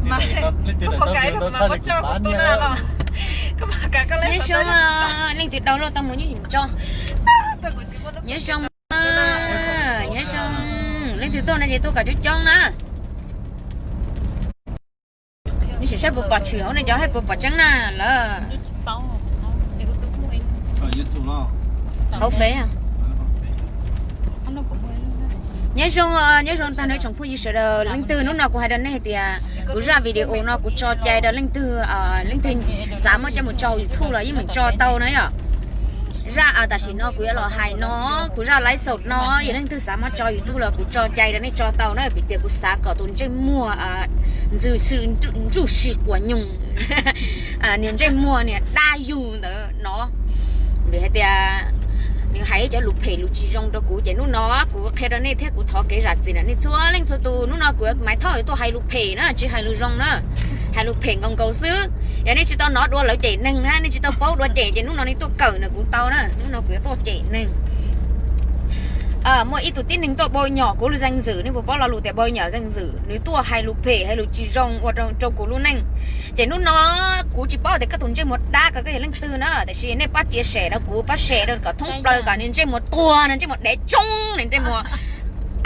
Nyob zoo, leej twg download tau mus nyob tso. Nyob zoo, leej twg tuaj no ces tuaj kom coob coob na. Neb sim saib puas pom tshwm hauv nej cov hais puas pom tseeb na lawm. Hauv Fev. Nyob zoo, nyob zoo tag nrho tsoom phooj ywg sawv daws. Leej twg, hnub no kuv hais rau nej hais tias kuv zaj video no kuv tso cai rau leej twg, leej twg xav muab coj mus tso YouTube los yeej meem tso tau na yom. Zaj tam sim no kuv yuav los hais no, kuv zaj live show no, yog leej twg xav muab tso YouTube los kuv tso cai rau nej tso tau na, vim tias kuv xav kom tus ntsej muag ntxwg ntsuj si quas nyoos, niag ntsej muag niag dab yug ntawd no. Vim hais tias nws hais ib cov lus phem lus tsis zoo rau kuv, ces hnub no kuv qhia rau nej thiab kuv thov kev zam txim na nej txhua leej txhua tus. Hnub no kuv Maiv Thoj tuaj hais lus phem na, tsis hais lus zoo na, hais lus phem nkaus nkaus xwb. Yog nej tsis tau hnov dua lawv cem neeg na, nej tsis tau paub dua cem ces hnub no nej tuaj kawm na kuv tau na. Hnub no kuv yuav tuaj cem neeg. Muaj ib tug tib neeg tuaj bôi nhọ kuv lub danh dự, nej puas paub lo lus tias bôi nhọ danh dự, nws tuaj hais lus phem hais lus tsis zoo ua rau kuv lub neej. Ces hnub no kuv tsis paub tias koj tus ntsej muag dab ko koj yog leej twg na, tiam sis nej pab chia sẻ rau kuv, pab share rau kom thoob plaws kom nws ntsej muag tuag, nws ntsej muag dev tsoob, nws ntsej muag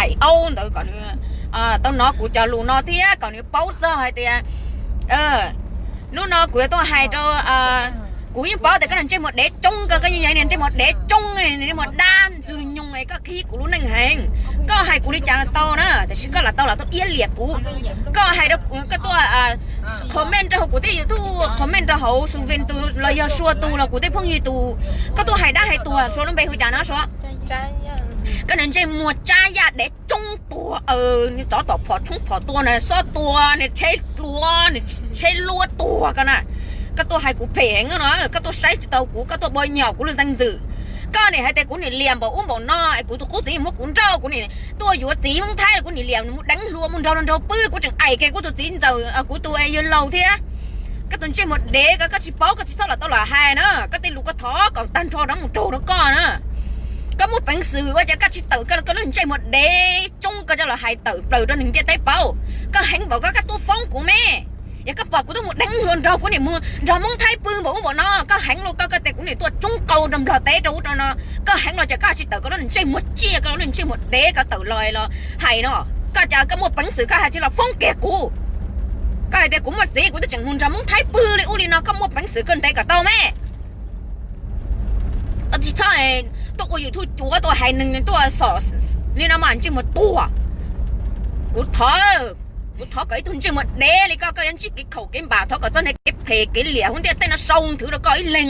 aim aub ntawd kom nws tau hnov kuv cov lus no thiab kom nws paub txog hais tias hnub no kuv yuav tuaj hais rau, kuv yeej paub tias koj niag ntsej muag dev tsoob ko, koj yeej yog niag ntsej muag dev tsoob, niag ntsej muag dab ntxwg nyoog es koj khib kuv lub neej heev. Koj hais kuv li cas los tau na, tiam sis koj lam tau los tuaj iab liam kuv. Koj hais rau, koj tuaj comment rau hauv kuv tej YouTube, comment rau hauv Xu Vin tus los yog Sua tus los kuv tej phooj ywg tus, koj tuaj hais dab hais tuag, Sua lub npe hu cas no Sua? Koj niag ntsej muag tsab yaj dev tsoob tuag, tsov tom phom tshoob phom tua na, xob tua na, tsheb plua, tsheb luab tuag ko na. Koj tuaj hais kuv phem heev no, koj tuaj saib tsis taus kuv, koj tuaj bôi nhọ kuv lub danh dự. Koj niam hais tias kuv niam liam npaum ub npaum no es kuv tus qub txiv muab kuv nrauj, kuv niam tuaj yuav txiv Hmoob Thaib, kuv niam liam mus deev hlua mus nrog nraug pw, kuv tseem aim kiag kuv tus txiv ntxawm, kuv tus yawg laus thiab. Koj tus ntsej muag dev ko, koj tsis paub koj tsis txhob los tau los hais na, koj tej lus koj thov kom tag nrho rov mus raug rau koj na. Koj muaj peev xwm ua cas koj tsis tawm koj lub ntsej muag dev tsoob ko coj los hais tawm plaws rau neeg ntiaj teb paub? Koj heev npaum ko koj tuaj foob kuv me. Yog koj pom kuv tuaj mus deev hlua nrog kuv niam mus nrog Hmoob Thaib pw npaum ub npaum no, koj heev los koj, koj tias kuv niam tuaj tsoob qau rau Nplog teb rau ub rau no, koj heev los cas koj tsis tawm koj lub ntsej muag tsiaj, koj lub ntsej muag dev koj tawm los los hais no? Koj cas koj muaj peev xwm koj hais tsis los foob kiag kuv? Koj hais tias kuv muaj txiv kuv twb tseem mus nrog Hmoob Thaib pw li ub li no, koj muaj peev xwm koj ntes kom tau me. Tsis txhob tuaj ua YouTube cuav tuaj hais neeg tuaj xom li no mas ntsej muag tuag. Kuv thov, kuv thov kom ib tug ntsej muag dev li koj, koj yuav ntsib kev khaum kev npam, thov kom txoj niag kev phem kev liam hauv ntiaj teb no sau nthwv rau koj ib leeg.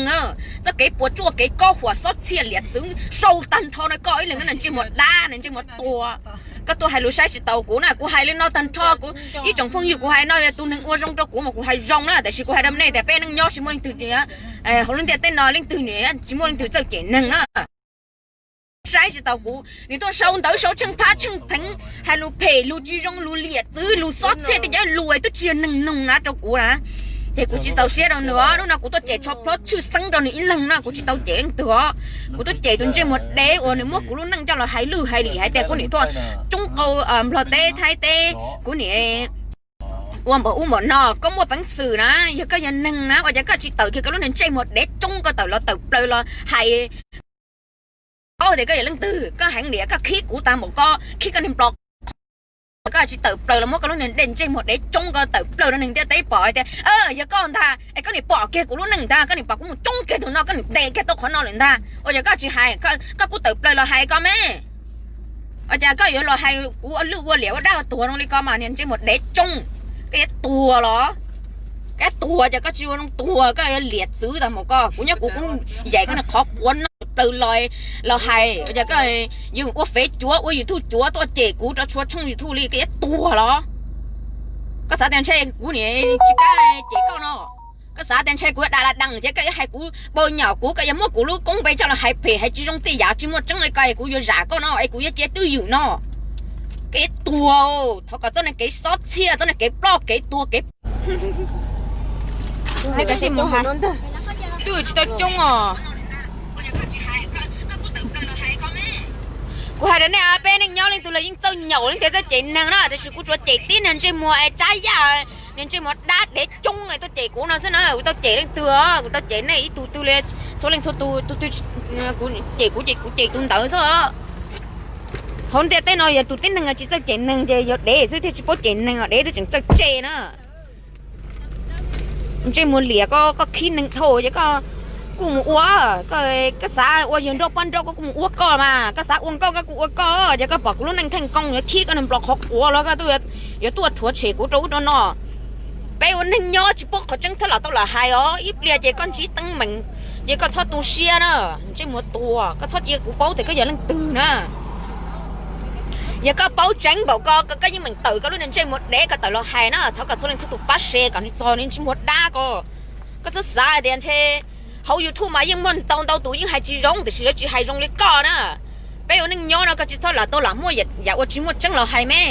Txoj kev puas tsuaj kev kob huam xob txhiaj liam txwv sau tag nrho rau koj ib leeg, niag ntsej muag dab, niag ntsej muag tuag. Koj tuaj hais lus saib tsis taus kuv na, kuv hais li no tag nrho kuv ib tsoom phooj ywg, kuv hais no yog tus neeg ua zoo rau kuv mas kuv hais zoo na, tiam sis kuv hais rau nej tias peb neej nyob tsis muaj leej twg, hauv lub ntiaj teb no leej twg tsis muaj leej twg txawj cem neeg na. Saib tsis taus kuv, nws tuaj sau ntawv sau tsheej phab tsheej pheev, hais lus phem lus tsis zoo lus liam txwv lus xob txhiaj tej cov lus twb tsis yog neeg noog na rau kuv na. Ces kuv tsis txaus siab rau nws os, hnub no kuv tuaj cem tsho plhob tshwj xeeb rau nws ib leeg no, kuv tsis tau cem leej twg os. Kuv tuaj cem tus ntsej muag dev uas nws muab kuv lub neej coj los hais lwj hais liam hais tias kuv niam tuaj tsoob qau Nplog teb Thaib teb, kuv niam ua npaum ub npaum no. Koj muaj peev xwm na, yog koj yog neeg na ua cas koj tsis tawm kiag koj lub niag ntsej muag dev tsoob ko tawm los tawm plaws los hais. Paub tias koj yog leej twg, koj heev niam koj khib kuv tag npaum ko, khib koj niag nplo. Koj tsis tawm plaws los muab koj lub niag ntsej muag dev tsoob ko tawm plaws rau neeg ntiaj teb pom hais tias yog koj ntag, es koj niam pom kiag kuv lub neej ntag, koj niam pom kuv mus tsoob kiag tus no, koj niam ntes kiag tau qhov no lawm ntag, ua cas koj tsis hais, koj kuj tawm plaws los hais koj me. Ua cas koj yuav los hais kuv ua lwj ua liam ua dab ua tuag zoo li ko mas niag ntsej muag dev tsoob, koj yuav tuag los? Koj tuag ces koj tsis ua zoo tuag, koj yuav liam txwv tag npaum ko. Kuv nyob kuv kuv yaim koj niag qhov quav no plaws los, los hais, ua cas koj yuav ua fev cuav ua YouTube cuav tuaj cem kuv rau txhua tshooj YouTube li, koj yuav tuag los? Koj xav tias ntshe kuv niam tsis kam cem koj no? Koj xav tias ntshe kuv yuav da la dees ces koj yuav hais kuv bôi nhọ kuv, koj yuav muab kuv lub koob npe coj los hais phem hais tsis zoo tej yam tsis muaj tseeb li ko es kuv yuav zam koj no es kuv yuav cia twj ywm no? Koj yuav tuag, thov kom txoj niag kev xob txhiaj, txoj niag kev ploj kev tuag kev twb tsis tau coob os. Kuv hais rau nej, peb neej nyob leej twg los yeej txawj nyaum leej twg txawj cem neeg na, tiam sis kuv tsuas cem tib niag ntsej muag es tsab yaj Niag ntsej muag dab dev coob tuaj cem kuv no xwb na, kuv tau cem leej twg os? Kuv tau cem nej ib tug twg li? Txhua leej txhua tus, tus twg cem kuv ces kuv cem tus ntawd xwb os. Hauv ntiaj teb no yog tus tib neeg tsis txawj cem neeg ces yog dev xwb thiaj tsis paub cem neeg os, dev twb tseem txawj cem na. Ntsej muag liam, koj khib neeg dhau ces koj kuj mus ua, koj xav ua yawg nrauj poj nrauj koj kuj mus ua koj mas, koj xav ua nkauj koj kuj ua koj, ces koj pom kuv lub neej theej koo yuav khib koj niag nplos qhov quav los koj yuav tuaj rhuav tshem kuv rau ub rau no. Peb ua neeg nyob tsis paub qhov tseeb thiab los tau los hais os, ib pliag ces koj ntsib teeb meem ces koj txhob tu siab na. Ntsej muag tuag, koj txhob cia kuv paub tias koj yog leej twg na. Yog koj paub tseeb npaum ko, koj yeej meem tawm koj lub niag ntsej muag dev koj tawm los hais na, thov kom txhua leej txhua tus pab share kom nws txog niag ntsej muag dab ko. Koj txhob xav hais tias ntshe hauv YouTube mas yeej muaj ntau ntau tus yeej hais tsis zoo, tiam sis lawv tsis hais zoo li koj na. Peb ua neej nyob no koj tsis txhob lam tau lam muaj yam ua tsis muaj tseeb los hais me.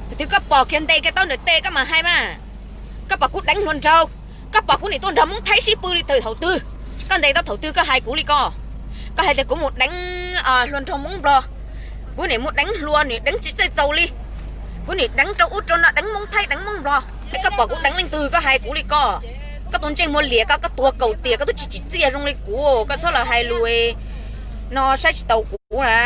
Thaum twg koj pom kiag ntes kiag tau ntawm tes koj mam hais mas. Koj pom kuv deev hluas nraug, koj pom kuv nim tuaj nrog Hmoob Thaib sib pw li thaum twg? Koj ntes tau thaum twg koj hais kuv li ko? Koj hais tias kuv mus deev hluas nraug Hmoob Nplog, kuv nim mus deev hluas, nim deev tsis txawj txaus li, kuv nim deev rau ub rau no, deev Hmoob Thaib deev Hmoob Nplog, es koj pom kuv deev leej twg koj hais kuv li ko? Koj tus ntsej muag liam ko, koj tuag kaum tiam koj twb tsis tsim txiaj zoo li kuv, koj txhob los hais lus no saib tsis taus kuv na.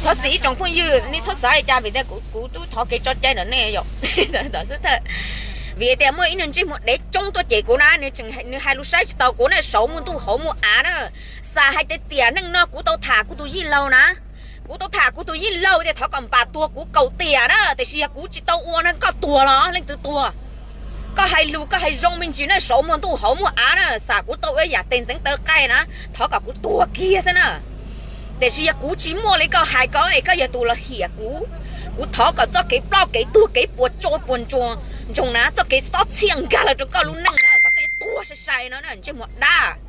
Thov txim ib tsoom phooj ywg, nej txhob xav li cas vim tias kuv twb thov kev tso cai ntawm nej yom. Vim tias muaj ib niag ntsej muag dev coob tuaj cem kuv na, nws hais lus saib tsis taus kuv na, saum muaj ntuj hauv muaj av na. Xav hais tias tiam neej no kuv tau tham kuv tus yij laug na, kuv tau tham kuv tus yij laug tias thov kom npam tuag kuv kaum tiam na, tiam sis yog kuv tsis tau ua no koj tuag los leej twg tuag? Koj hais lus koj hais zoo me ntsis na, saum muaj ntuj hauv muaj av na, xam kuv tau ua yam tes ntxeev taw qaij na, thov kom kuv tuag kiag xwb na. Tiam sis yog kuv tsis muaj li koj hais ko es koj yog tus los hiam kuv, kuv thov kom txoj kev ploj kev tuag kev puas tso puas ntsoog na, txoj kev xob txhiaj nkag los rau koj lub neej na, kom koj yuav tuag sai sai no na, ntsej muag dab.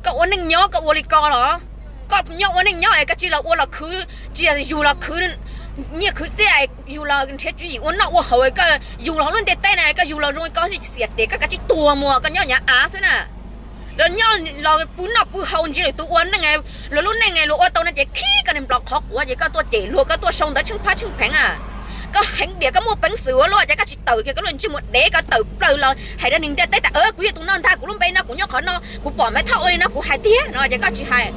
Koj ua neej nyob koj ua li ko los? Koj nyob ua neej nyob es koj tsis los ua los khwv, tsis yog yug los khwv nyiaj khwv txiaj, yug los nrhiav tswv yim ua noj ua haus, koj yug los hauv lub ntiaj teb na, koj yug los zoo li ko xiam tes koj kav tsij tuag mus, koj nyob nyav av xwb na. Los nyob los pw noj pw haus ntsia lwm tus ua neej, luag lub neej luag ua tau no ces khib koj niag nplos qhov quav ces koj tuaj cem luag, koj tuaj sau ntawv tsheej phab tsheej pheev a. Koj heev diam, koj muaj peev xwm ua luaj ces koj tsis tawm kiag koj lub ntsej muag dev, koj tawm plaws los hais rau neeg ntiaj teb tias kuv yog tus no ntag, kuv lub npe no, kuv nyob qhov no, kuv pom Maiv Thoj ua li no kuv hais tiag no ces koj tsis hais.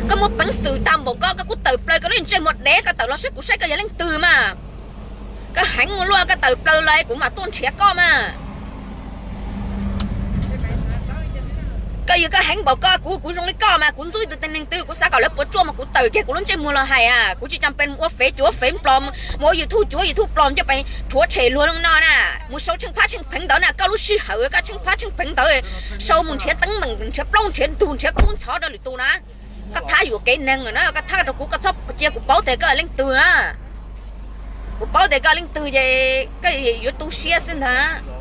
Koj muaj peev xwm tag npaum ko koj kuj tawm plaws koj lub ntsej muag dev, koj tawm los saib kuv saib koj yog leej twg mas. Koj heev ua luaj, koj tawm plaws los kuv mam tuaj nrhiav koj mas. Koj yog koj heev npaum ko, kuv kuv zoo li koj mas kuv ntxub tus neeg twg kuv xav kom lawv puas tsuaj mas kuv tawm kiag kuv lub ntsej muag los hais a, kuv tsis cam pes mus ua fev cuav fev nplos, mus ua YouTube cuav YouTube plos coj pes rhuav tshem luag no na, mus sau tsheej phab tsheej pheev ntawd na, koj lub sij hawm koj tsheej phab tsheej pheev ntawd sau mus nrhiav teeb meem nrhiav plaub nrhiav ntug nrhiav kub ntxhov rau lwm tus na. Koj thab yuam kev neeg lawm na, koj thab rau kuv, koj txhob cia kuv paub tias koj leej twg na. Kuv paub tias koj leej twg ces koj yuav tu siab xwb ntag.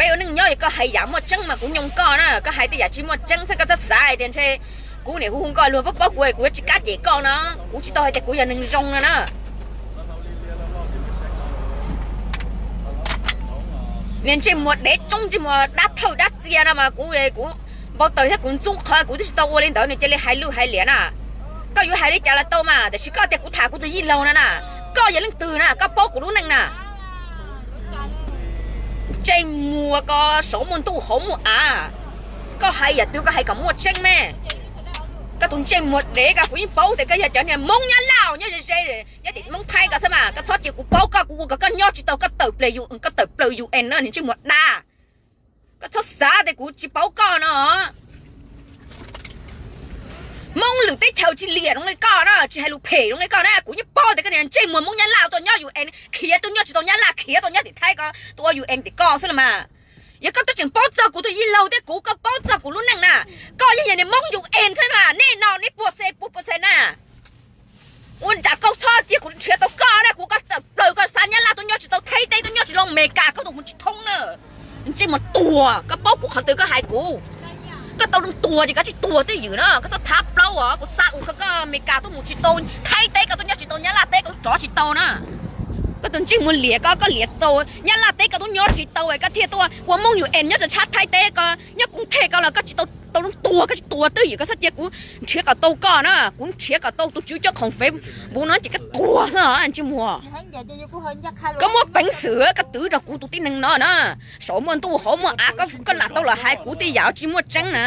Peb ua neej nyob es koj hais yam muaj tseeb mas kuv nyoo koj na, koj hais tej yam tsis muaj tseeb xwb koj txhob xav hais tias ntshe kuv niam hu hu nkauj luag paub paub kuv es kuv yuav tsis kab cem koj no. Kuv tsis tau hais tias kuv yog neeg zoo no na. Niag ntsej muag dev tsoob ntsej muag dab thawj dab txia no mas kuv kuv npau taws thiab kuv ntxub qhov kuv twb tsis tau ua li ntawd nws cia li hais lwj hais liam na. Koj yuav hais li cas los tau mas, tiam sis koj tias kuv tham kuv tus yij laug no na, koj yog leej twg na, koj paub kuv lub neej na. Ntsej muag ko saum muaj ntuj hauv muaj av, koj hais yam twg koj hais kom muaj tseeb me. Koj tus ntsej muag dev ko kuv yeej paub tias koj yog cov niag Hmoob Nyab Laj nyob ze ze nyob tim Hmoob Thaib ko xwb mas, koj txhob cia kuv paub koj, kuv ua kom koj nyob tsis tau, koj tawm plaws UN na, niag ntsej muag dab. Koj txhob xav tias kuv tsis paub koj no. Hmoob lwm teb chaws tsis liam zoo li koj na, tsis hais lus phem zoo li koj na, kuv yeej paub tias koj niag ntsej muag Hmoob Nyab Laj tuaj nyob UN khiav tuaj nyob tsis tau Nyab Laj, khiav tuaj nyob tim Thaib ko tuaj ua UN tim koj xwb los mas. Yog koj twb tseem paub txog kuv tus yij laug thiab kuv, koj paub txog kuv lub neej na, koj yeej yog niag Hmoob UN xwb mas, nej no nej puas xees puas puas xees na. Ua ntsam koj txhob cia kuv nrhiav tau koj na, kuv koj tawm plaws koj xa Nyab Laj tuaj nyob tsis tau, Thaib teb tuaj nyob tsis tau, Amelikas koj tuaj mus tsis thoob na. Ntsej muag tuag, koj paub kuv qhov twg koj hais kuv. Koj tau zoo tuag ces koj tsis tuag twj ywm na, koj txhob thab plaub os, kuv xa ua koj Amelikas tuaj mus tsis tau, Thaib teb koj tuaj nyob tsis tau, Nyab Laj teb koj tuaj rov tsis tau na. Koj tus ntsej muag liam ko, koj liam txaus Nyab Laj teb koj tub nyob tsis tau koj thiaj tuaj ua Hmoob UN nyob rau tshab Thaib teb, koj nyob Koom Them koj los koj tsis tau, tau tuag, koj tsis tuag twj ywm, koj txhob cia kuv nrhiav kom tau koj na, kuv nrhiav kom tau tus tswv coj khoom Facebook no ces koj tuag xwb ntsej muag. Koj muaj peev xwm koj twv rau kuv tus tib neeg no na, saum muaj ntuj hauv muaj av, koj lam tau los hais kuv tej yam tsis muaj tseeb na.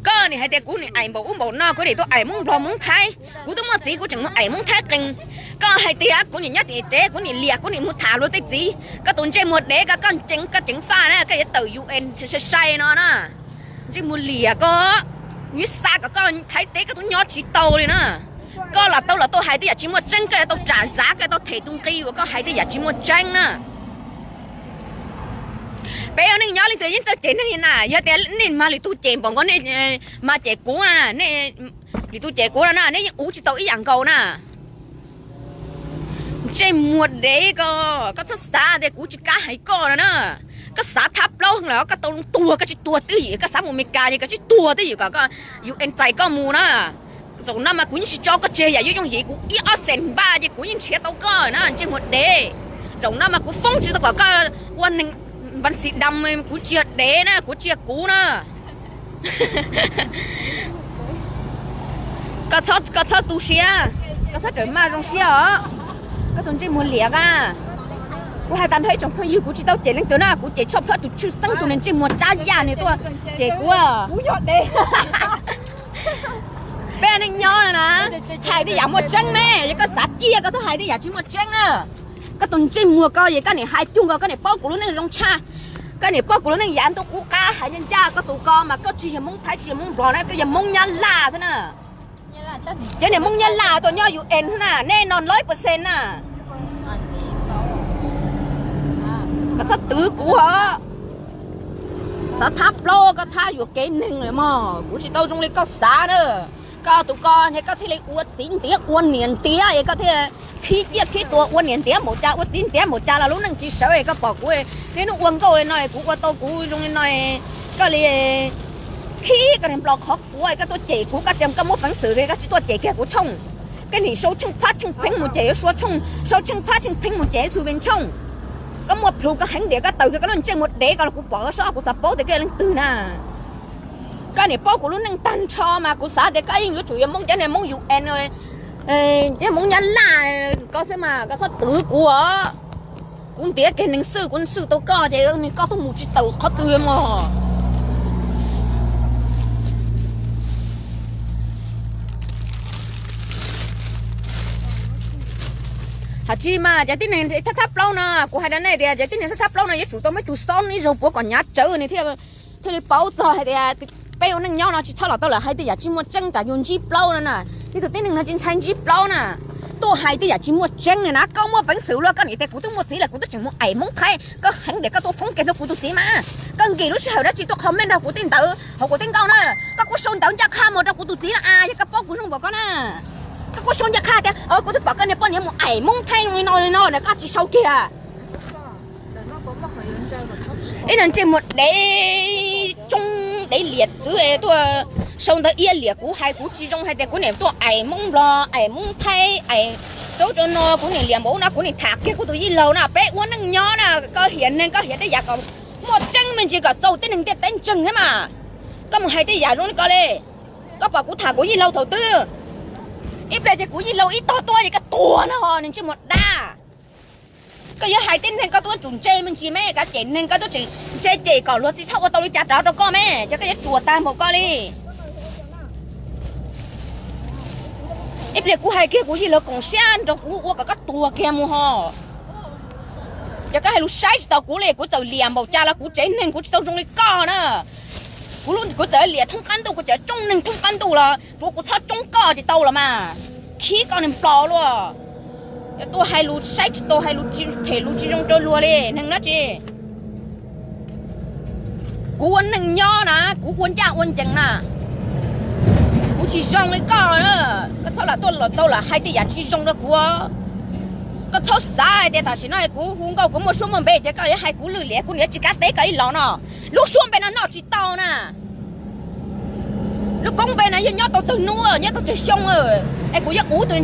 Koj nim hais tias kuv nim aim npaum ub npaum no, kuv nim tuaj aim Hmoob Nplog Hmoob Thaib, kuv twb muaj txiv kuv tseem mus aim Hmoob Thaib qees. Koj hais tias kuv nim nyob tim tsev, kuv nim liam, kuv nim mus tham luag tej txiv, koj tus ntsej muag dev ko, koj ceev, koj ceev faj na, koj yuav tawm UN sai sai no na. Ntsej muag liam ko, yuav xa kom koj Thaib teb koj tub nyob tsis tau li na. Koj lam tau los tuaj hais tej yam tsis muaj tseeb, koj yuav tau ram zav, koj yuav tau them tus nqi uas koj hais tej yam tsis muaj tseeb na. Peb ua neej nyob leej twg yeej txawj cem neeg li na, yog tias nej mas lwm tus cem npaum nkaus nej mas cem kuv na, lwm tus cem kuv no na nej yeej uv tsis tau ib yam nkaus na. Ntsej muag dev ko, koj txhob xav tias kuv tsis kam hais koj no na. Koj xav thab plaub heev los koj tau tuag, koj tsis tuag twj ywm, koj xav mus Amelikas ces koj tsis tuag twj ywm kom UN txais koj mus na. Zaum no mas kuv yeej tsis tso koj tseg, yam yuav yooj yim kuv ib ob xees npaj ces kuv yeej nrhiav tau koj na ntsej muag dev. Zaum no mas kuv foob tsis tau kom koj ua neeg npan xi dam, kuv tsis yog dev na, kuv tsis yog kuv na. Koj txhob tu siab, koj txhob rawm maj zoo siab os. Koj tus ntsej muag liam ko na. Kuv hais tag nrho ib tsoom phooj ywg, kuv tsis tau cem leej twg na, kuv cem tshaj plaws tus tshwj xeeb tus niag ntsej muag tsab yaj nws tuaj cem kuv. Peb neej nyob no na, hais tej yam muaj tseeb me, yog koj xav ciaj koj txhob hais tej yam tsis muaj tseeb na. Koj tus ntsej muag ko es koj nim hais cuag nkaus koj nim paub kuv lub neej zoo tshaj. Koj nim paub kuv lub neej yav ntuj qub qab, hais ncaj ncaj koj tus ko mas koj tsis yog Hmoob Thaib tsis yog Hmoob Nplog na, koj yog Hmoob Nyab Laj xwb na. Cov niag Hmoob Nyab Laj tuaj nyob UN na, nej no lawm percent na. Koj txhob twv kuv os. Xav thab plaub koj thab yuam kev neeg lawm mog, kuv tsis tau zoo li koj xav na. Koj tus ko es koj thiaj li ua txiv ntiav ua niam ntiav es koj thiaj khib ciaj khib tuag ua niam ntiav npaum cas ua txiv ntiav npaum cas los lub neej tsis sawv es koj pom kuv niaj hnub ua nkauj li no es kuv ua tau kuv zoo li no, koj li khib koj niag nplos qhov quav koj tuaj cem kuv, koj tseem koj muaj peev xwm koj tsis tuaj cem kiag kuv tshooj. Koj nim sau tsheej phab tsheej pheej mus cem Suav tshooj, sau tsheej phab tsheej pheej mus cem Xu Vis tshooj. Koj muaj plhus koj heev diam koj taws kiag koj lub ntsej muag dev ko los kuv pom koj soj kuv xav paub tias koj yog leej twg na. Koj nim paub kuv lub neej tag nrho mas kuv xav tias koj yeej yuav tsum yog Hmoob cov niag Hmoob UN, cov Hmoob Nyab Laj ko xwb mas koj txhob twv kuv os. Kuv ntiav kiag neeg xwb, kuv xwb tau koj ces koj tuaj mus tsis tawm qhov twg mog. Hais tsis mas cov tib neeg thab thab plaub no, kuv hais rau nej tias cov tib neeg thab thab plaub no yuav tsum tau muaj ib tug xob ib zaug puav kom hnyav tsawv ne thiaj, thiaj li paub txog hais tias peb ua neej nyob no tsis txhob los tau lawm hais tej yam tsis muaj tseeb tsam yus ntsib plaub no na. Ib tug tib neeg no tsis ntshai ntsib plaub na, tuaj hais tej yam tsis muaj tseeb ne na. Koj muaj peev xwm luaj, koj nim tias kuv twb muaj txiv lawm kuv twb tseem mus aim Hmoob Thaib, koj heev diam koj tuaj foob kiag rau kuv tus txiv mas. Koj nkim lub sij hawm dab tsi tuaj comment rau kuv tej ntawd hauv kuv tej nkauj na. Koj kuj sau ntawv ncaj qha mus rau kuv tus txiv na, yog koj paub kuv zoo npaum ko na. Koj kuj sau ncaj qha tias kuv twb pom koj niag poj niam mus aim Hmoob Thaib zoo li no li no na, koj tsis sau kiag. Ib no ntsej muag dev tsoob dev liam txwv tuaj sau ntawv iab liam kuv, hais kuv tsis zoo hais tias kuv niam tuaj aim Hmoob Nplog aim Hmoob Thaib aim rau rau no, kuv niam liam npaum no kuv niam tham kiag kuv tus yij laug na. Peb ua neej nyob na, koj hiam neeg koj hiam tej yam kom muaj tseeb me ntsis kom txaus tib neeg ntiaj teb ntseeg thiab mas. Koj mus hais tej yam zoo li ko li. Koj pom kuv tham kuv yij laug thaum twg? Ib pliag ces kuv yij laug ib tog tuaj ces koj tuag no ho niag ntsej muag dab. Koj yuav hais tib neeg koj tuaj tsum ntse me ntsis me, koj cem neeg koj tuaj tseem ntse cem kom luag tsis txhob ua tau li cas rov rau koj me, ces koj yuav ruam tag npaum koj li. Ib pliag kuv hais kiag kuv yij laug koom siab nrog kuv ua kom koj tuag kiag mus ho. Ces koj hais lus saib tsis taus kuv li, kuv txawm liam npaum cas los kuv tsev neeg kuv tsis tau zoo li koj na. Kuv txawm liam thoob qab ntuj, kuv tseem tsoob neeg thoob qab ntuj los tsuav kuv txhob tsoob koj ces tau los mas. Khib koj niag nplos luaj. Yog tuaj hais lus saib tsis taus, hais lus tsis phem lus tsis zoo rau luag li neeg dab tsi. Kuv ua neej nyob na, kuv ua ncaj ua ncees na. Kuv tsis zoo li koj, koj txhob lam tuaj los tau lam hais tej yam tsis zoo rau kuv. Koj txhob xav hais tias tam sim no kuv hu nkauj kuv muaj suab muaj npe ces koj yuav hais kuv lwj liam, kuv niam tsis kav teb koj ib los no. Lub suab npe no noj tsis tau na. Lub koob npe no yog nyob tau tsawg hnub nyob tau tsawg xyoo, es kuv yuav uv tus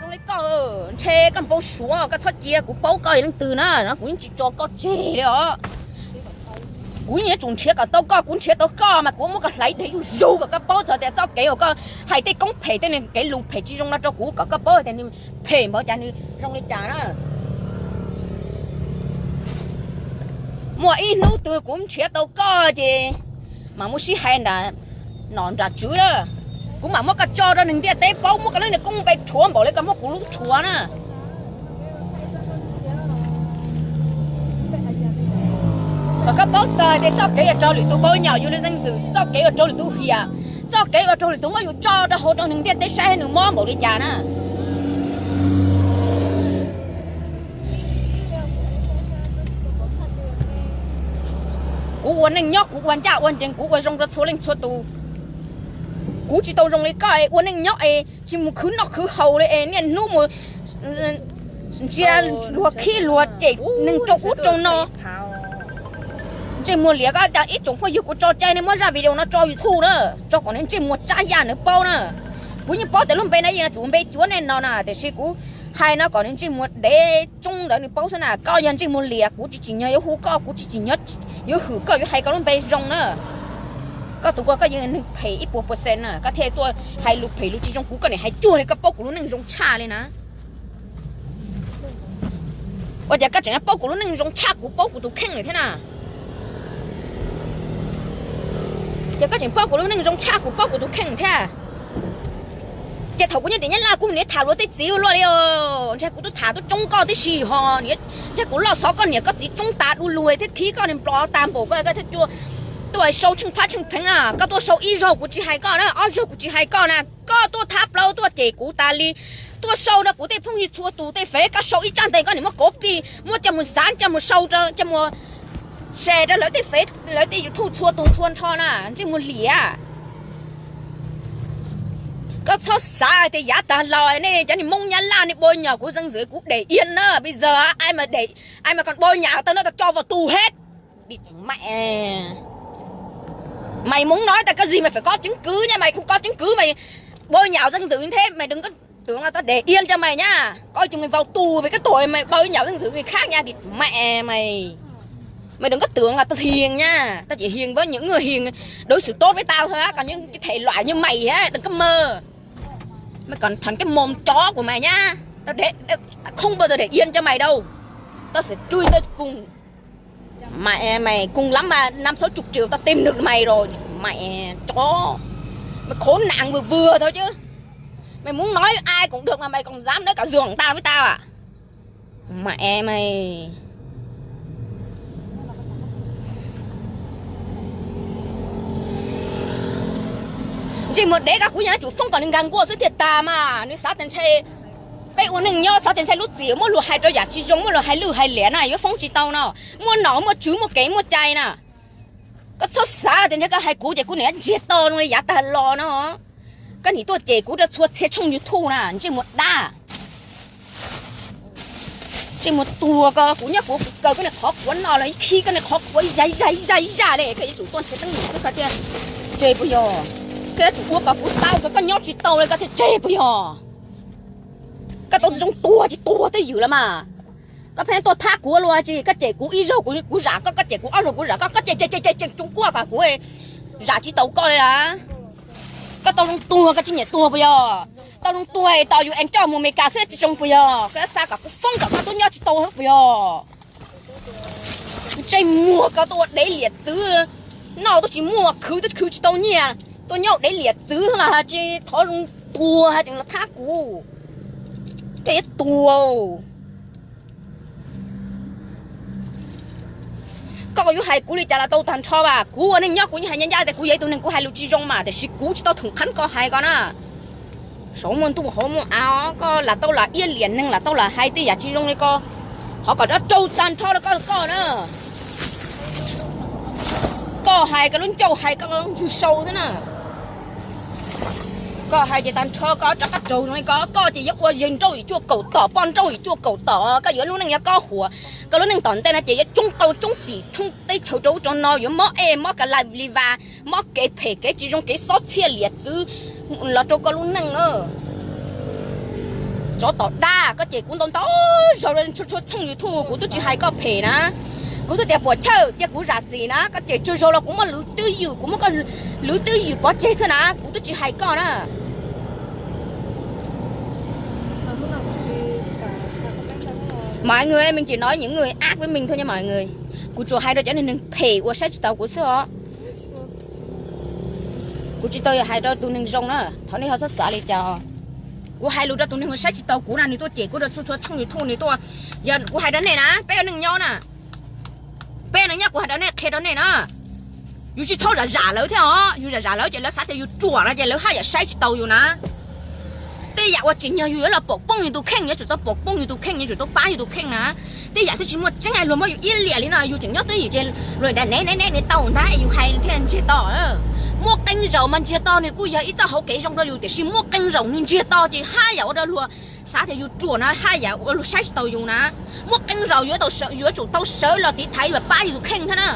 zoo li koj. Ntshe koj npau suav, koj txhob cia kuv paub koj yog leej twg na, kuv yeej tsis tso koj tseg li os. Kuv yeej yuav tsum nrhiav kom tau koj, kuv nrhiav tau koj mas kuv muab koj hlais dev zuj zus kom koj paub txog tias txoj kev uas koj hais tej koob phem tej kev lus phem tsis zoo no rau kuv kom koj paub tias nws phem npaum cas nws zoo li cas na. Muaj ib hnub twg kuv nrhiav tau koj ces mam muab sib hais nram nom nram tswv na. Kuv mam muab koj tso rau neeg ntiaj teb paub, muab koj lub niag koob npe rhuav npaum li koj muab kuv lub rhuav na. Kom koj paub txog tias txoj kev uas raug lwm tus paub nyom yus li leej twg, txoj kev uas raug lwm tus hiam, txoj kev uas raug lwm tus muab yus tso rau hauv rau neeg ntiaj teb saib nws mob npaum li cas na. Kuv ua neej nyob kuv ua ncaj ua ncees, kuv ua zoo rau txhua leej txhua tus. Kuv tsis tau zoo li koj es ua neej nyob es tsis mus khwv noj khwv haus li es niaj hnub mus ntsia luag khib luag cem neeg rau ub rau no. Ntsej muag liam, koj ib tsoom phooj ywg, kuv tso cai nej muab zaj video no tso YouTube na, tso kom nws ntsej muag tsab yaj nws paub na. Kuv yeej paub tias lub npe no yeej yuav tsum npe cuav nej no na, tiam sis kuv hais no kom nws ntsej muag dev tsoob ntawd nws paub xwb na. Koj yog ntsej muag liam, kuv tsis tsim nyog yuav hu koj, kuv tsis tsim nyog yuav hwm koj yuav hais koj lub npe zoo na. Koj tus ko koj yeej neeg phem ib puas percent na, koj thiaj tuaj hais lus phem lus tsis zoo, kuv koj niam hais cuag li koj paub kuv lub neej zoo tshaj li na. Ua cas koj tseem paub kuv lub neej zoo tshaj kuv paub kuv tus kheej lawm thiab na? Ces koj tseem paub kuv lub neej zoo tshaj kuv paub kuv tus kheej thiab. Ces thaum kuv nyob tim Nyab Laj kuv niaj tham luag tej txiv ua luaj li os, ntshe kuv twb tham tuaj tsoob koj tib si ho, ntshe kuv loj xov koj niam koj txiv tsoob tas du lug thiab khib koj niag nplos tas npaum ko koj thiaj tuaj sau tsheej phab tsheej pheev na. Koj tuaj sau ib zaug kuv tsis hais koj na, ob zaug kuv tsis hais koj na, koj tuaj thab plaub tuaj cem kuv tas li, tuaj sau rau kuv tej phooj ywg txhua tus tej fev, koj sau ib tsab ntawv koj niam muab copy muab coj mus xav coj mus sau rau coj mus share rau lawv tej fev lawv tej YouTube txhua tus txhua nrho na, ntsej muag liam. Koj txhob xav hais tias yav tag los nej cov niag Hmoob Nyab Laj nej bôi nhọ kuv danh dự kuv để yên na, bây giờ ai mà để, ai mà còn bôi nhọ tao nữa tao cho vào tù hết. Đi mẹ. Mày muốn nói tao cái gì mày phải có chứng cứ nha, mày không có chứng cứ mày bôi nhọ danh dự như thế, mày đừng có tưởng là tao để yên cho mày nha. Coi chừng mày vào tù vì cái tội mày bôi nhọ danh dự người khác nha, đi mẹ mày. Mày đừng có tưởng là tao hiền nha, tao chỉ hiền với những người hiền, đối xử tốt với tao thôi á, còn những cái thể loại như mày á, đừng có mơ. Mày còn thành cái mồm chó của mày nhá. Tao để, tao không bao giờ để yên cho mày đâu. Tao sẽ truy tao cùng Mày, mày cùng lắm mà năm sáu chục triệu tao tìm được mày rồi. Mày chó. Mày khốn nạn vừa vừa thôi chứ. Mày muốn nói ai cũng được mà mày còn dám nói cả giường tao với tao à? Mẹ mày. Ntsej muag dev, koj kuv yeej yuav tsum foob kom nws nkag nkuaj xwb thiaj tas mas. Nws xav tias ntshe peb ua neej nyob xav tias ntshe lub txim muab luag hais rau yam tsis zoo, muab luag hais lwj hais liam na yuav foob tsis tau no. Muaj nom muaj tswv muaj kev muaj cai na. Koj txhob xav tias ntshe koj hais kuv ces kuv niam ntsiag to zoo li yav tag los no. Koj nim tuaj cem kuv rau txhua txhia tshooj YouTube na, ntsej muag dab. Ntsej muag tuag ko, kuv nyob kuv kaw koj niag qhov quav no los ib khib koj niag qhov quav zaj zaj zaj zaj li, koj yuav tsum tuaj nrhiav teeb meem xwb koj thiaj tseg puas yog? Koj yuav tsum ua kom kuv tau kom koj nyob tsis tau li koj thiaj tseg puas yog? Koj tau zoo tuag ces tuag twj ywm los mas. Koj pheej tuaj thab kuv ua luaj tsis, koj cem kuv ib zaug kuv zam koj, koj cem kuv ob zaug kuv zam koj, koj cem cem cem cem Trung Quốc kom kuv zam tsis tau koj li a. Koj tau zoo tuag koj tsis nyiam tuag puas yog? Tau zoo tuag tos yus es coj mus Amelikas xwb tsis zoo puas yog? Koj yuav xa kom kuv foob kom koj tuaj nyob tsis tau puas yog? Ntsej muag koj tuaj ua dev liam txwv, noj tuaj tsis muaj khwv tuaj khwv tsis tau nyiaj, tuaj nyob ua dev liam txwv los tsis thov zoo tuag tseem los thab kuv. Koj yuav tuag. Koj yuav hais kuv li cas los tau tag nrho as, kuv ua neej nyob kuv yeej hais ncaj ncaj tias kuv yog ib tug neeg kuv hais lus tsis zoo mas, tiam sis kuv tsis tau thoom qhab koj hais ko na. Saum muaj ntuj hauv muaj av, koj lam tau lam iab liam neeg, lam tau lam hais tej yam tsis zoo li ko, thov kom rov raug tag nrho rau koj koj na. Koj hais koj lub ncauj hais koj ntswg sau xwb na. Koj hais ces tag nrho koj rov qab raug zoo li ko, koj ces yuav ua yawg nrauj yim cuaj kaum tom, poj nrauj yim cuaj kaum tom, koj yuav lub neej yuav kob huam, koj lub neej tom ntej no ces yuav tsoob qau tsoob pim tsoob teb chaws rau ub rau no, yuav mob ej mob ka la li vas, mob kev phem kev tsis zoo kev xob txhiaj liam txwv los rau koj lub neej na. Tsov tom dab, koj cem kuv ntau ntau zaus, txhua txhua tshooj YouTube kuv twb tsis hais koj phem na. Kuv twb tias puam chawj cia kuv zam txim na, koj cem tsawg zaus los kuv muaj lwv twj ywm, kuv muaj koj lwv twj ywm pov tseg xwb na, kuv twb tsis hais koj na. Mọi người ơi, mình chỉ nói những người ác với mình thôi nha mọi người. Kuv tsuas hais rau cov neeg phem uas saib tsis taus kuv xwb os. Kuv tsis tau hais rau tus neeg zoo na, thov nej ho txhob xav li cas. Kuv hais lus rau tus neeg uas saib tsis taus kuv na, nws tuaj cem kuv rau txhua txhua tshooj YouTube, nws tuaj, yog kuv hais rau nej na, peb ua neej nyob na, peb ua neej nyob kuv hais rau nej, qhia rau nej na, yus tsis txhob zam zam lawv thiab os, yus zam zam lawv ces lawv xav tias yus ruam no ces lawv haj yam saib tsis taus yus na. Tej yam uas tsim nyog yus yuav los pom poob yus tus kheej, yuav tsum tau pom poob yus tus kheej, yuav tsum tau pab yus tus kheej na. Tej yam twb tsis muaj tseeb, luag muab yus iab liam li no, yus tseem nyob twj ywm ces luag tias ne ne ne ne tau ntag, yus hais thiaj ntsiag to. Muaj qee zaum mas ntsiag to nws kuj yog ib txoj hauv kev zoo rau yus, tiam sis muaj qee zaum nws ntsiag to ces haj yam ua rau luag xav tias yus ruam na, haj yam ua luag saib tsis taus yus na. Muaj qee zaum yuav tsum tau sawv los tiv thaiv los pab yus tus kheej thiab na.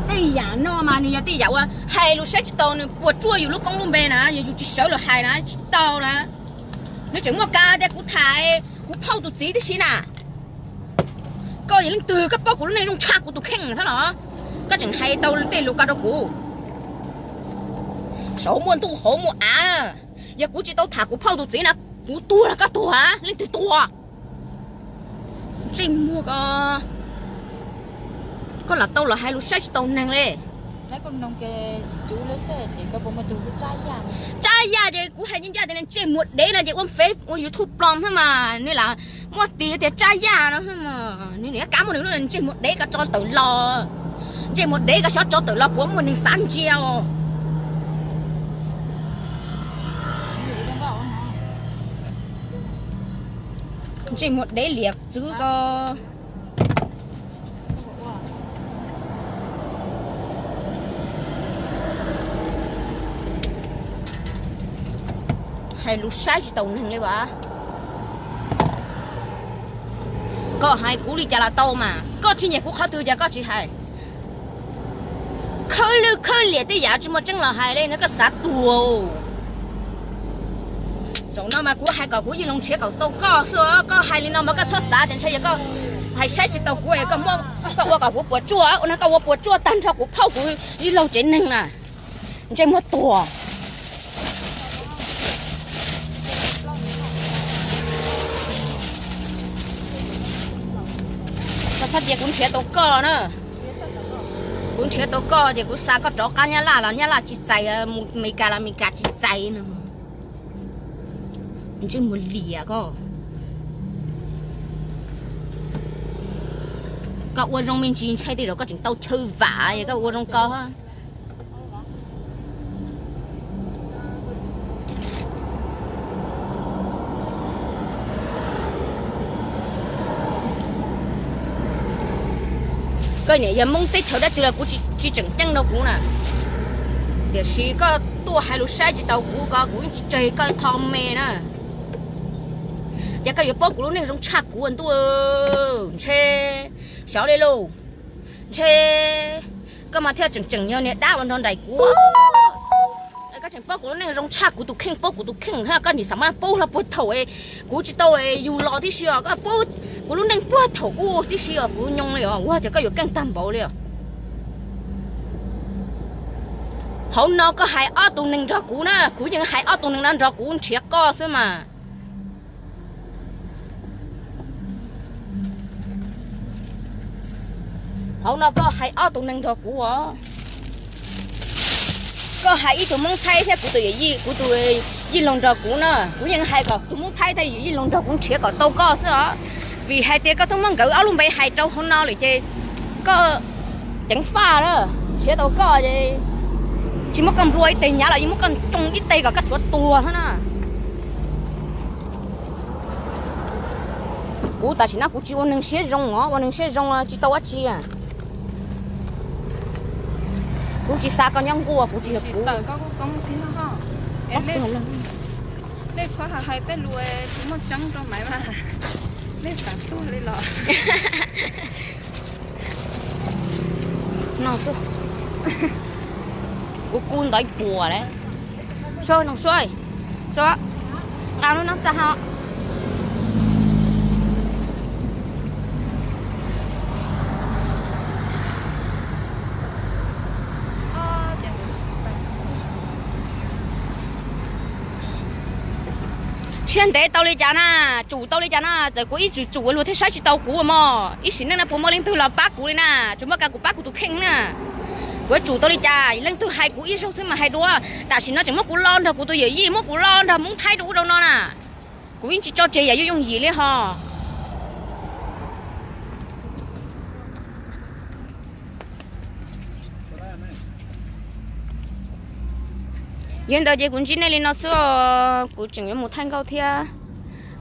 Tej yam no mas nws yog tej yam uas hais lus saib tsis taus, nws puas tsuaj yus lub koob lub npe na, yog yus tsis sawv los hais na tsis tau na. Nws tseem muaj kas tias kuv tham kuv phauj tus txiv tib si na. Koj yog leej twg koj paub kuv lub neej zoo tshaj kuv tus kheej thiab los? Koj tseem hais tau tej lus ko rau kuv. Saum muaj ntuj hauv muaj av, yog kuv tsis tau tham kuv phauj tus txiv na, kuv tuag los koj tuag, leej twg tuag? Ntsej muag ko, koj lam tau los hais lus saib tsis taus neeg li. Tsab yaj ces kuv hais ncaj ncaj tias ntsej muag dev no ces ua Face ua YouTube plob thiab mas nws lam muaj tis tias tsab yaj no, nws niam kab muaj nws lub ntsej muag dev ko tso tawm los, ntsej muag dev ko xyov tso tawm los puas muaj neeg xav ntsia os. Ntsej muag dev liam txwv ko. Hais lus saib tsis taus neeg li as. Koj hais kuv li cas los tau mas, koj tsis nyiam kuv qhov twg cas koj tsis hais. Khawb lwj khawb liam tej yam tsis muaj tseeb los hais li no koj xav tuag. Zaum no mas kuv hais kom kuv Yij Loos nrhiav kom tau koj xwb, koj hais li no mas koj txhob xav tias ntshe yog koj hais saib tsis taus kuv, koj ua kom kuv puas tsuaj, ua no koj ua puas tsuaj tag nrho kuv phauj kuv Yij Loos tsev neeg na. Ntsej muag tuag. Koj txhob cia kuv nrhiav tau koj na. Kuv nrhiav tau koj ces kuv xa koj rov qab Nyab Laj los Nyab Laj tsis txais, mus Meskas los Meskas tsis txais no. Ntsej muag liam koj. Koj ua zoo me ntsis ntshai tej zaum koj tseem tau chaw vam, koj ua zoo ko. Koj niam yog Hmoob teb chaws dab tsi los kuv tsis tseem ceeb rau kuv na. Tiam sis koj tuaj hais lus saib tsis taus kuv ko kuv tsis tseg koj qho me na. Ces koj yuav paub kuv lub neej zoo tshaj kuv ntuj, ntshe xyov li lauj. Ntshe koj mas thiaj tseem tseem yog niag dab uas nrog nraim kuv. Koj tseem paub kuv lub neej zoo tshaj kuv tus kheej, paub kuv tus kheej, koj nim xav mas paub hlo puag thaum kuv tsis tau yug los tib si os, koj paub kuv lub neej puag thaum ub tib si os, kuv nyoo li os, ua cas koj yuav keej tag npaum li os. Hauv no koj hais ob tug neeg nrog kuv na, kuv yeej hais ob tug neeg no nrog kuv nrhiav koj xwb mas. Hauv no koj hais ob tug neeg nrog kuv os. Koj hais ib tug Hmoob Thaib thiab kuv tus yawm yij, kuv tus yij laug nrog kuv na, kuv yeej hais kom tus Hmoob Thaib thiab yawm yij laug nrog kuv nrhiav kom tau koj xwb os. Vim hais tias koj twb muab nkawd ob lub npe hais rau hauv no lawm ces koj ceev faj na, nrhiav tau koj ces tsis muab koj nplua ib teg hnyav los yeej muab koj tsoo ib teg kom koj tshuav tuag xwb na. Kuv tam sim no kuv tsis ua neeg siab zoo os, ua neeg siab zoo tsis tau dab tsi. Kuv tsis xa koj nyob nkuaj, kuv tsis yog kuv. Nej txhob hais tej lus tsis muaj tseeb rau Maiv mas, nej xav tuag li los? No xwb, kuv kub ntawv puas lawm. Sua no sua, sua. Qab no txaj ho. Siab ntev tau li cas na, tsum tau li cas na, txawm kuv ib tsum tsum luag thiaj saib tsis tau kuv mog. Ib sim neej no puas muaj leej twg los pab kuv li na, tsuas muaj kuv pab kuv tus kheej na. Kuv tsum tau li cas, leej twg hais kuv ib zaug xwb mas hais dua. Tam sim no tseem muab kuv lo nrog kuv tus yawm yij, muab kuv lo nrog Hmoob Thaib rau ub rau no na. Kuv yeej tsis tso tseg yam yooj yooj yim li ho. Yog li ntawd ces kuv ntsib nej li no xwb os, kuv tseem yuav mus thaij nkauj thiab.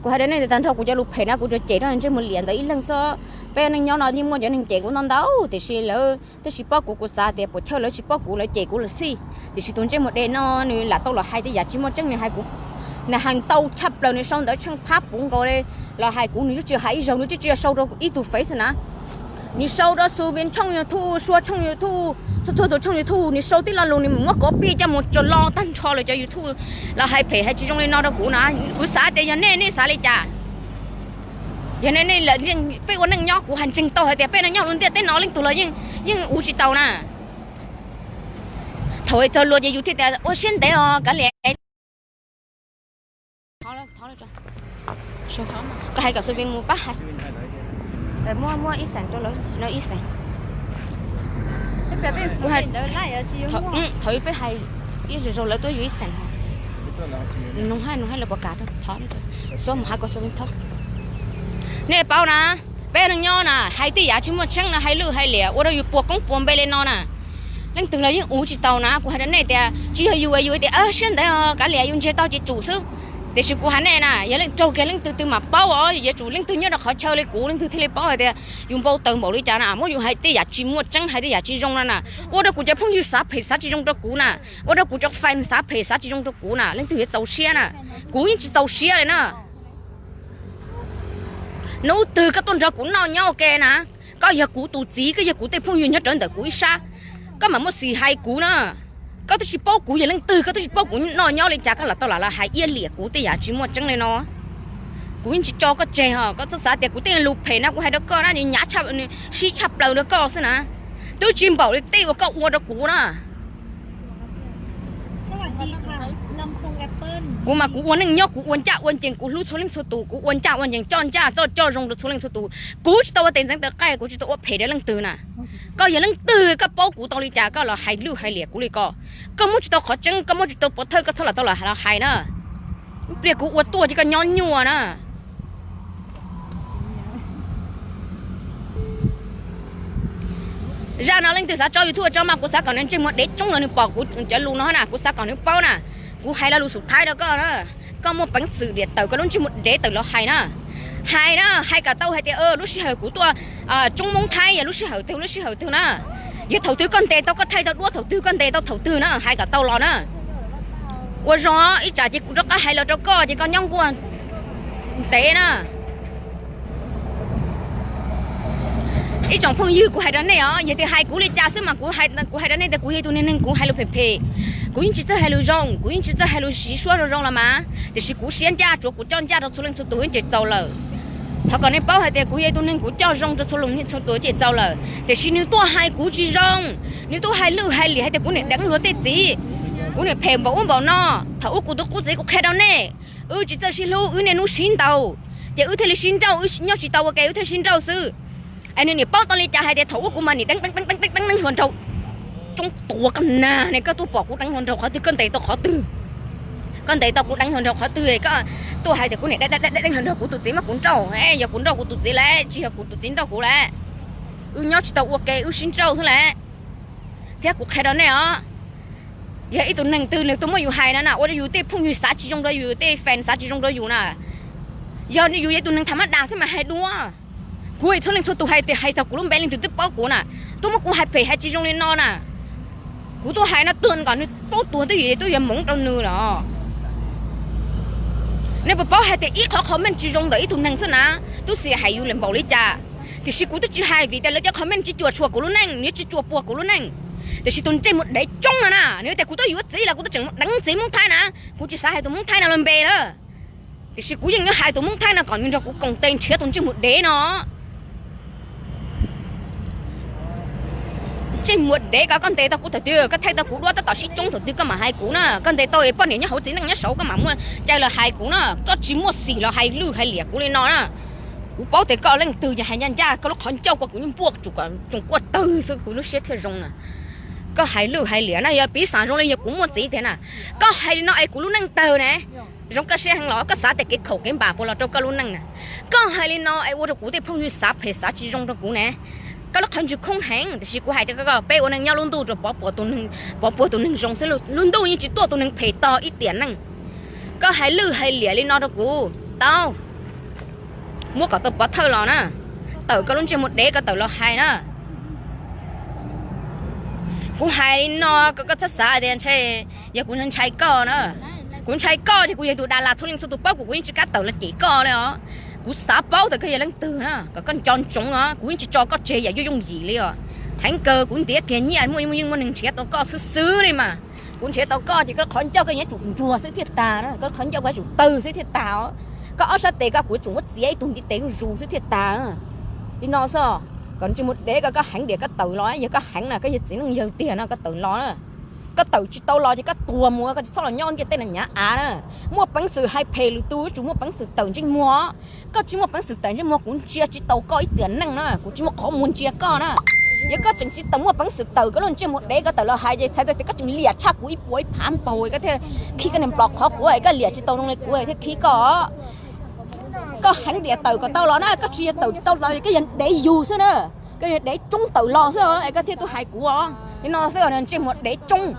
Kuv hais rau nej tias tag nrho kuv cov lus phem na kuv tsuas cem rau ntsej muag liam ntawd ib leeg xwb. Peb neej nyob no yeej muaj cov neeg cem kuv ntau ntau, tiam sis lawv twb tsis paub kuv, kuv xav tias puas chawj lawv tsis paub kuv lawv cem kuv lawm xij. Tiam sis tus ntsej muag dev no nws lam tau los hais tej yam tsis muaj tseeb, nws hais kuv, nws hais ntau tshaj plaws, nws sau ntawv tsheej phab puv nkaus li los hais kuv, nws twb tsis hais ib zaug, nws twb tsis sau rau ib tug fev xwb na. Nws sau rau Xu Vin tshooj YouTube, Sua tshooj YouTube, txhua txhua tus tshooj YouTube, nws sau tib lo lus, nws muab copy coj mus tso lo tag nrho lawv cov YouTube los hais phem hais tsis zoo li no rau kuv na. Kuv xav tias yog nej, nej xav li cas? Yog nej, nej, peb ua neej nyob, kuv hais ntseeg tau hais tias peb neej nyob lub ntiaj teb no leej twg los yeej, yeej ua tsis tau na. Thaum txog luag ces yus thiaj tias ua siab ntev os kav liam. Koj hais kom Xu Vin mus pab hais. Muab, muab ib xees rau lawv no ib xees. Thaum peb hais ib zaug zaug lawv tuaj yuav ib xees. Nug hais, nug hais lawv puas kam rau thov, Xu mus hais kom Xu Vin thov. Nej paub na, peb neej nyob na hais tej yam tsis muaj tseeb no, hais lwj hais liam ua rau yus puas koob puas npe li no na. Leej twg los yeej ua tsis tau na, kuv hais rau nej tias tsis yog yus, yus tias siab ntev os kav liam, yus ntsiag to ces tsum xwb. Tiam sis kuv hais nej na, yog leej raug kiag leej twg twg mam paub os, yuav tsum leej twg nyob rau qhov chaw li kuv leej twg thiaj li paub hais tias yus npau taws npaum li cas na, muab yus hais tej yam tsis muaj tseeb, hais tej yam tsis zoo no na, ua rau kuv cov phooj ywg xav phem xav tsis zoo rau kuv na, ua rau kuv cov fan xav phem xav tsis zoo rau kuv na, leej twg yuav txaus siab na? Kuv yeej tsis txaus siab li na. Hnub twg koj tuaj nrog kuv noj nyob ua ke na, koj yog kuv tus txiv, koj yog kuv tej phooj ywg nyob rawv ntawm kuv ib sab, koj mam muaj xis hais kuv na. Koj twb tsis paub kuv yog leej twg, koj twb tsis paub kuv noj nyob li cas, koj lam tau lam los hais iab liam kuv tej yam tsis muaj tseeb li no. Kuv yeej tsis tso koj tseg os, koj txhob xav tias kuv tej lus phem no kuv hais rau koj na nws hnyav, sib tshaj plaws rau koj xwb na. Twb tsis npaum li tej uas koj ua rau kuv na. Kuv mas kuv ua neej nyob kuv ua ncaj ua ncees, kuv hlub txhua leej txhua tus, kuv ua ncaj ua ncees coj ncaj txoj coj zoo rau txhua leej txhua tus. Kuv tsis tau ua tes ntxeev taw qaij, kuv tsis tau ua phem rau leej twg na. Koj yog leej twg koj paub kuv tau li cas koj los hais lwj hais liam kuv li ko? Koj muab tsis tau qhov tseeb, koj muab tsis tau pov thawj koj txhob lam tau los hais na. Ib pliag kuv ua tuaj ces koj nyob nyuaj na. Zaj no leej twg xav tso YouTube tso mas kuv xav kom nws ntsej muag dev tsoob los nws pom kuv cov lus no na, kuv xav kom nws paub na. Kuv hais lo lus xub thawj rau koj na, koj muaj peev xwm diam tawm koj lub ntsej muag dev tawm los hais na. Hais na, hais kom tau hais tias lub sij hawm kuv tuaj tsoob Hmoob Thaib yog lub sij hawm twg lub sij hawm twg na. Yog thaum twg koj ntes tau koj thaij tau duab thaum twg koj ntes tau thaum twg na, hais kom tau los na. Ua zoo ib tsam ces kuv rov qab hais los rau koj ces koj nyob nkuaj ntev na. Ib tsoom phooj ywg, kuv hais rau nej os, yog tias hais kuv li cas xwb mas kuv hais rau nej tias kuv yog ib tug neeg neeg kuv hais lus phem phem, kuv yeej tsis txawj hais lus zoo, kuv yeej tsis txawj hais lus siv suab zoo zoo los mas, tiam sis kuv siab ncaj tsuav kuv coj ncaj rau txhua leej txhua tus ces txaus lawm. Thov kom nej paub hais tias kuv yog ib tug neeg kuv coj zoo rau txhua leej txhua tus ces txaus lawm, tiam sis nws tuaj hais kuv tsis zoo, nws tuaj hais lwj hais liam hais tias kuv niam deev luag tej txiv, kuv niam phem npaum ub npaum no. Thaum ub kuv tus qub txiv kuv qhia rau nej, wb tsis txawj sib hlub, wb niaj hnub sib ntaus, ces wb thiaj li sib nrauj, wb nyob tsis tau ua ke wb thiaj sib nrauj xwb. Es nws niam paub tau li cas hais tias thaum ub kuv mas niam deev deev deev deev deev hluas nraug, tsoob tuav koj nag ne, koj tuaj pom kuv deev hluas nraug qhov twg, koj ntes tau qhov twg? Koj ntes tau kuv deev hluas nraug qhov twg koj tuaj hais tias kuv niam deev deev deev hluas nraug kuv tus txiv mas kuv nrauj? Yog kuv nrauj kuv tus txiv lawm, tsis yog kuv tus txiv nrauj kuv lawm. Wb nyob tsis tau ua ke wb sib nrauj xwb lawm. Thiab kuv qhia rau nej os, yog ib tug neeg twg nws tuaj muab yus hais no na, ua rau yus tej phooj ywg xav tsis zoo rau yus, tej fan xav tsis zoo rau yus na, yog yus yog ib tug neeg tham mab das xwb mas hais dua. Kuv txhua leej txhua tus hais tias hais txog kuv lub npe leej twg twb paub kuv na, tuaj muab kuv hais phem hais tsis zoo li no na. Kuv tuaj hais no tuag kom nws paub tuag twb yog, twb yog hmoov rau nws los. Nej puas paub hais tias ib qhov comment tsis zoo ntawm ib tug neeg xwb na, twb xis hais yus lawm npaum li cas. Tiam sis kuv twb tsis hais vim tias lawv cov comment tsis cuam tshuam kuv lub neej, nws tsis cuam puas kuv lub neej. Tiam sis tus ntsej muag dev tsoob no na, nws tias kuv twb yuav txiv los kuv twb tseem deev txiv Hmoob Thaib na. Kuv tsis xav hais tus Hmoob Thaib no lawm npe lawm. Tiam sis kuv yeej yuav hais tus Hmoob Thaib no kom nws nrog kuv koom tes nrhiav tus ntsej muag dev no. Ntsej muag dev ko, koj ntes tau kuv thaum twg? Koj thaij tau kuv duab tab tom sib tsoob thaum twg koj mam hais kuv na. Koj ntes tau poj niam nyob hauv txiv neej nyob saud koj mam muaj cai los hais kuv na. Koj tsis muaj xim los hais lwj hais liam kuv li no na. Kuv paub tias koj leej twg ces hais ncaj ncaj, koj lub qhov ncauj ko kuv yeej npuaj tsuas kom tsoos kuaj tawg xwb kuv lub siab thiaj zoo na. Koj hais lwj hais liam na, yog piv xam zoo li yog kuv muaj txiv tiag na. Koj hais li no es kuv lub neej tawg ne. Zoo koj siab heev los koj xav tias kev khaum kev npam puas los rau koj lub neej na. Koj hais li no es ua rau kuv tej phooj ywg xav phem xav tsis zoo rau kuv ne. Koj lub qhov ntswg khoob heev, tiam sis kuv hais rau koj, peb ua neej nyob lub ntuj rau pov puas tus neeg, pov puas tus neeg zoo xwb, lub ntuj yeej tsis tuaj tus neeg phem tog ib tiam neej. Koj hais lwj hais liam li no rau kuv tau, muab kom tau pov thawj los na. Tawm koj lub ntsej muag dev ko tawm los hais na. Kuv hais li no kom koj txhob xav tias ntshe yog kuv ntshai koj na. Kuv ntshai koj ces kuv yog tus Dalas, txhua leej txhua tus paub kuv, kuv yeej tsis kam tawm los cem koj li os. Kuv xav paub tias koj yog leej twg na, kom koj nco ntsoov os, kuv yeej tsis tso koj tseg yam yooj yooj yim li os. Heev kawg, kuv ntiav kiag nyiaj muaj yeej muaj neeg nrhiav tau koj xwb xwb li mas. Kuv nrhiav tau koj ces koj qhov ncauj koj yuav tsum ntsuag xwb thiaj tag na, koj qhov ncauj koj yuav tsum tawg xwb thiaj tag os. Koj ob sab tes koj kuv tsum muab txiav ib tug ntiv tes zuj zus xwb thiaj tag. Li no xwb, kom ntsej muag dev ko, koj heev diam koj tawm los, yog koj heev na, koj yog txiv neej yawg tiag no koj tawm los na. Koj tawm tsis tau los ces koj tuag mus, koj tsis txhob los nyob ntiaj teb no nyav av na. Muaj peev xwm hais phem lwm tus, yuav tsum muaj peev xwm tawm ntsej muag. Koj tsis muaj peev xwm tawm ntsej muag, kuv ntsia tsis taus koj ib tiam neej na, kuv tsis muaj qhov muag ntsia koj na. Yog koj tseem tsis tau muaj peev xwm tawm koj lub ntsej muag dev ko tawm los hais ces txhais tau tias koj tseem liam tshaj kuv ib puas ib phav npaug, koj thiaj khib koj niag nplos qhov quav, koj liam tsis tau zoo li kuv thiaj khib koj. Koj heev diam tawm kom tau los na, koj tsis yog tawm tsis tau los koj yog dev yug xwb na. Koj yog dev tsoob tawm los xwb es koj thiaj tuaj hais kuv os. Li no xwb os, ntsej muag dev tsoob.